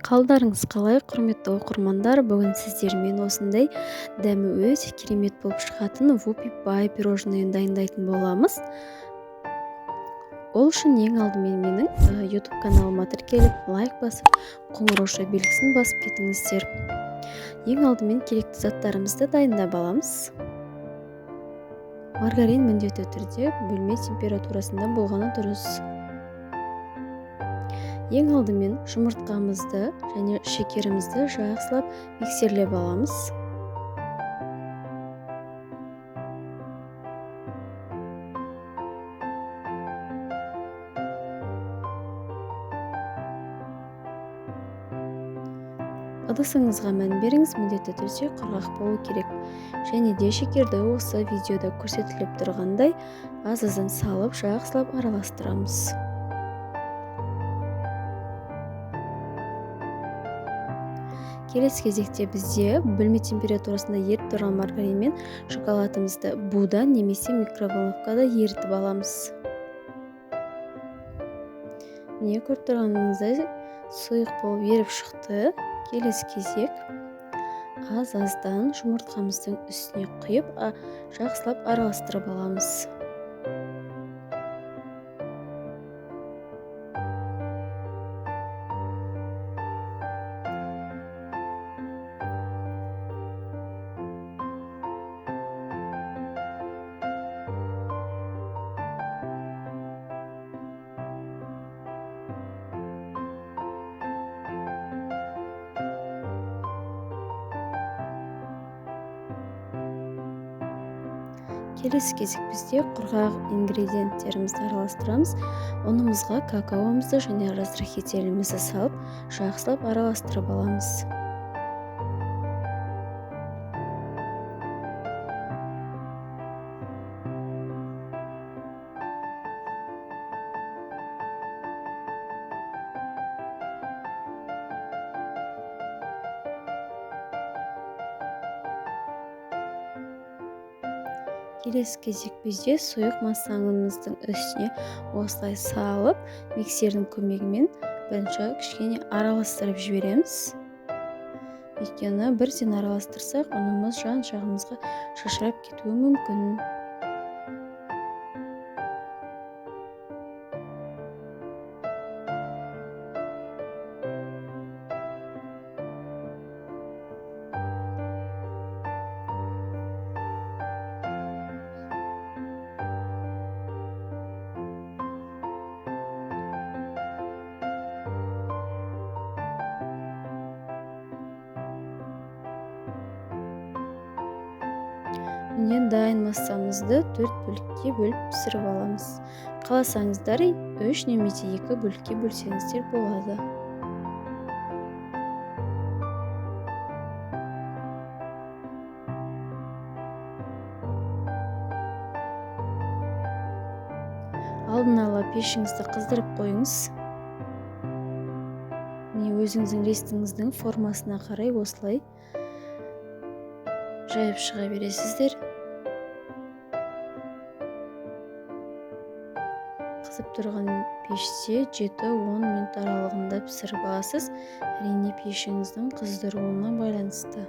Қалдарыңыз қалай, құрметті оқырмандар? Бүгін сіздермен осындай дәмі өте керемет болып шығатын вупи бай пирожныйын дайындайтын боламыз. Ол үшін ең алдымен менің YouTube каналыма тіркеліп, лайк басып, қоңырауша белгісін басып кетіңіздер. Ең алдымен керекті заттарымызды дайындап аламыз. Маргарин міндетті түрде бөлме температурасында болғаны дұрыс. Ең алдымен жұмыртқамызды және шекерімізді жақсылап миксерлеп аламыз. Ыдысыңызға мән беріңіз, міндетті түрде құрғақ болу керек. Және де шекерді осы видеода көрсетіліп тұрғандай аз-аздан салып жақсылап араластырамыз. Келесі кезекте бізде бөлме температурасында еріп тұрған маргарин мен шоколадымызды буда немесе микроволновкада ерітіп аламыз. Міне көріп тұрғаныңыздай сұйық болып еріп шықты. Келесі кезек аз-аздан жұмыртқамыздың үстіне құйып, жақсылап араластырып аламыз. Келесі кезек бізде құрғақ ингредиенттерімізді араластырамыз. Ұнымызға какаомызды және разрыхителімізді салып, жақсылап араластырып аламыз. Келесі кезек бізде сұйық массамыздың үстіне осылай салып, миксердің көмегімен бірінші кішкене араластырып жібереміз. Өйткені бірден араластырсақ, ұнымыз жан-жағымызға шашырап кетуі мүмкін. Міне дайын массамызды 4 бөлікке бөліп пісіріп аламыз. Қаласаңыздар 3 немесе 2 бөлікке бөлсеңіздер болады. Алдын ала пешіңізді қыздырып қойыңыз. Міне өзіңіздің листіңіздің формасына қарай осылай жайып шыға бересіздер. Қызып тұрған пеште 7-10 минут аралығында пісіріп аласыз. Әрине пешіңіздің қыздыруына байланысты.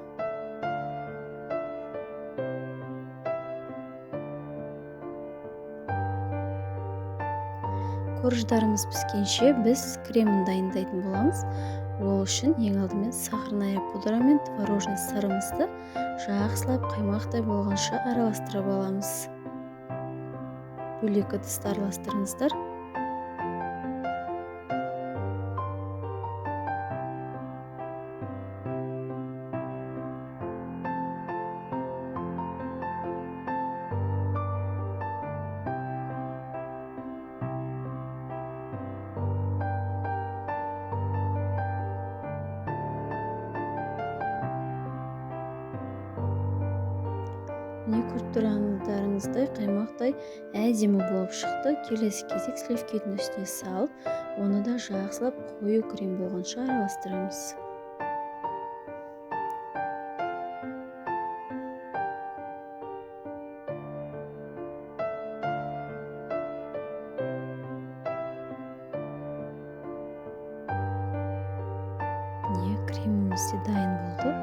Корждарымыз піскенше біз кремін дайындайтын боламыз. Ол үшін ең алдымен сахарная пудра мен творожный сырымызды жақсылап қаймақтай болғанша араластырып аламыз. Бөлек ыдыста араластырыңыздар. Міне көріп тұрғандарыңыздай қаймақтай әдемі болып шықты. Келесі кезек сливкидің үстіне салып, оны да жақсылап қою крем болғанша араластырамыз. креміміз де дайын болды.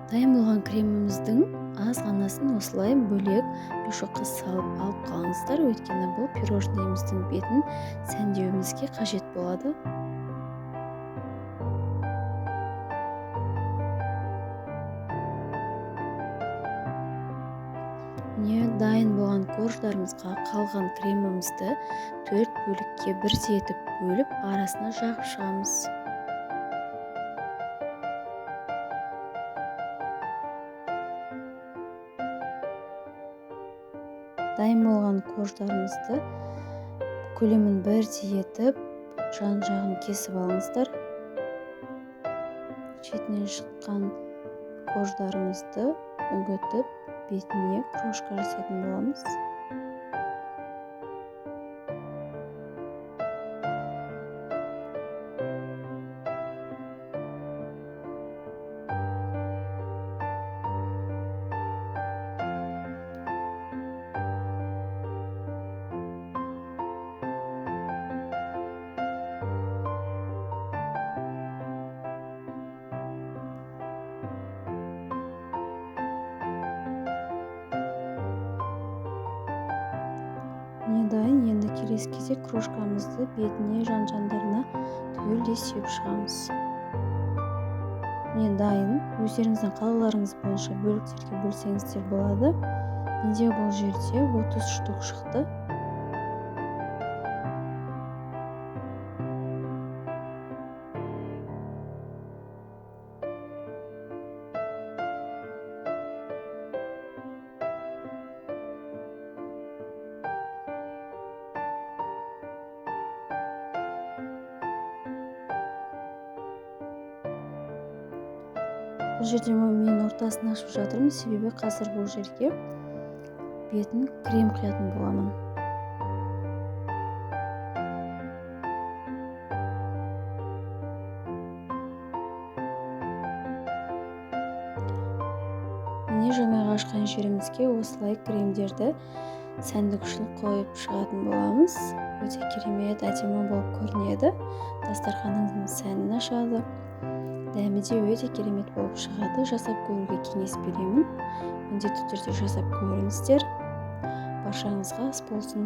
Дайын болған креміміздің аз ғанасын осылай бөлек мешокқа салып алып қалыңыздар, өйткені бұл пирожныйымыздың бетін сәндеуімізге қажет болады. Міне, дайын болған корждарымызға қалған кремімізді 4 бөлікке бірдей етіп бөліп, арасына жағып шығамыз. Дайын болған корждарымызды көлемін бірдей етіп, жан-жағын кесіп алыңыздар. Шетінен шыққан корждарымызды үгітіп, бетіне крошка жасайтын боламыз. Міне, дайын. Енді келесі кезек крошкамызды бетіне, жан-жандарына түгелдей сеуіп шығамыз. Міне, дайын. Өздеріңіздің қалауларыңыз бойынша бөліктерге бөлсеңіздер болады. Менде бұл жерде 30 штук шықты. Бұл жерде мен ортасын ашып жатырмын, себебі қазір бұл жерге бетін крем құятын боламын. Міне, жаңағы ашқан жерімізге осылай кремдерді сәндік үшін қойып шығатын боламыз. Өте керемет, әдемі болып көрінеді. Дастарханыңыздың сәнін ашады. Дәмі де өте керемет болып шығады. Жасап көруге кеңес беремін. Міндетті түрде жасап көріңіздер. Баршаңызға ас болсын.